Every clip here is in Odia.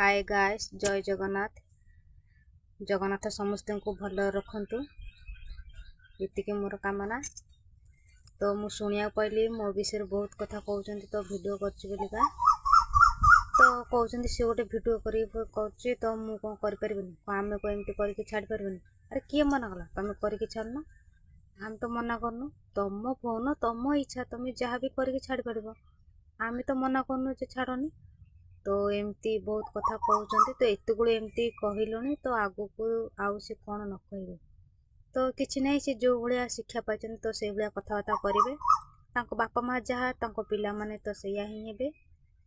ହାଏ ଗାଏସ୍, ଜୟ ଜଗନ୍ନାଥ। ଜଗନ୍ନାଥ ସମସ୍ତଙ୍କୁ ଭଲ ରଖନ୍ତୁ, ଏତିକି ମୋର କାମନା। ତ ମୁଁ ଶୁଣିବାକୁ ପାଇଲି ମୋ ବିଷୟରେ ବହୁତ କଥା କହୁଛନ୍ତି, ତ ଭିଡ଼ିଓ କରୁଛି ବୋଲିକା ତ କହୁଛନ୍ତି। ସେ ଗୋଟେ ଭିଡ଼ିଓ କରିକି କରୁଛି ତ ମୁଁ କ'ଣ କରିପାରିବିନି? କ'ଣ ଆମେ କ'ଣ ଏମିତି କରିକି ଛାଡ଼ିପାରିବୁନି? ଆରେ କିଏ ମନା କଲା? ତମେ କରିକି ଛାଡ଼ୁନ, ଆମେ ତ ମନା କରୁନୁ। ତମ ଫୋନ୍, ତମ ଇଚ୍ଛା, ତମେ ଯାହା ବି କରିକି ଛାଡ଼ିପାରିବ। ଆମେ ତ ମନା କରୁନୁ ଯେ ଛାଡ଼ନି। ତ ଏମିତି ବହୁତ କଥା କହୁଛନ୍ତି। ତ ଏତେଗୁଡ଼େ ଏମିତି କହିଲୁଣି, ତ ଆଗକୁ ଆଉ ସେ କ'ଣ ନ କହିବେ? ତ କିଛି ନାହିଁ, ସେ ଯେଉଁ ଭଳିଆ ଶିକ୍ଷା ପାଇଛନ୍ତି ତ ସେଇଭଳିଆ କଥାବାର୍ତ୍ତା କରିବେ। ତାଙ୍କ ବାପା ମା' ଯାହା, ତାଙ୍କ ପିଲାମାନେ ତ ସେଇଆ ହିଁ ହେବେ।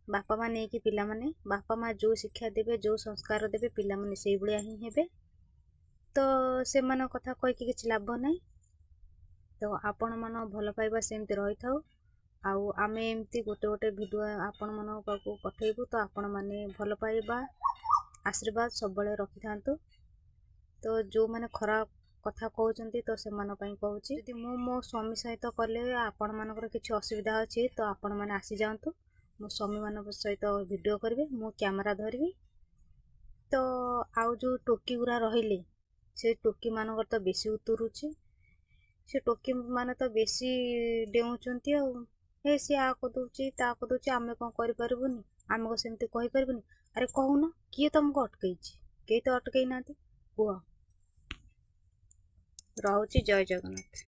ବାପା ମା' ନେଇକି ପିଲାମାନେ, ବାପା ମା' ଯେଉଁ ଶିକ୍ଷା ଦେବେ, ଯେଉଁ ସଂସ୍କାର ଦେବେ, ପିଲାମାନେ ସେଇଭଳିଆ ହିଁ ହେବେ। ତ ସେମାନଙ୍କ କଥା କହିକି କିଛି ଲାଭ ନାହିଁ। ତ ଆପଣମାନଙ୍କ ଭଲ ପାଇବା ସେମିତି ରହିଥାଉ, ଆଉ ଆମେ ଏମିତି ଗୋଟେ ଗୋଟେ ଭିଡ଼ିଓ ଆପଣମାନଙ୍କ ପାଖକୁ ପଠେଇବୁ। ତ ଆପଣମାନେ ଭଲ ପାଇବା, ଆଶୀର୍ବାଦ ସବୁବେଳେ ରଖିଥାନ୍ତୁ। ତ ଯେଉଁମାନେ ଖରାପ କଥା କହୁଛନ୍ତି, ତ ସେମାନଙ୍କ ପାଇଁ କହୁଛି, ଯଦି ମୁଁ ମୋ ସ୍ୱାମୀ ସହିତ କଲେ ଆପଣମାନଙ୍କର କିଛି ଅସୁବିଧା ଅଛି, ତ ଆପଣମାନେ ଆସିଯାଆନ୍ତୁ, ମୋ ସ୍ୱାମୀମାନଙ୍କ ସହିତ ଭିଡ଼ିଓ କରିବେ, ମୁଁ କ୍ୟାମେରା ଧରିବି। ତ ଆଉ ଯେଉଁ ଟୋକି ଗୁଡ଼ା ରହିଲେ, ସେ ଟୋକିମାନଙ୍କର ତ ବେଶୀ ଉତୁରୁଛି। ସେ ଟୋକି ମାନେ ତ ବେଶୀ ଡେଉଁଛନ୍ତି। ଆଉ ହେ ସିଏ ଆ ଦେଉଛି, ତା ଦେଉଛି, ଆମେ କ'ଣ କରିପାରିବୁନି? ଆମେ କ'ଣ ସେମିତି କହିପାରିବୁନି? ଆରେ କହୁନ, କିଏ ତୁମକୁ ଅଟକେଇଛି? କେହି ତ ଅଟକେଇ ନାହାନ୍ତି। କୁହ। ରହୁଛି, ଜୟ ଜଗନ୍ନାଥ।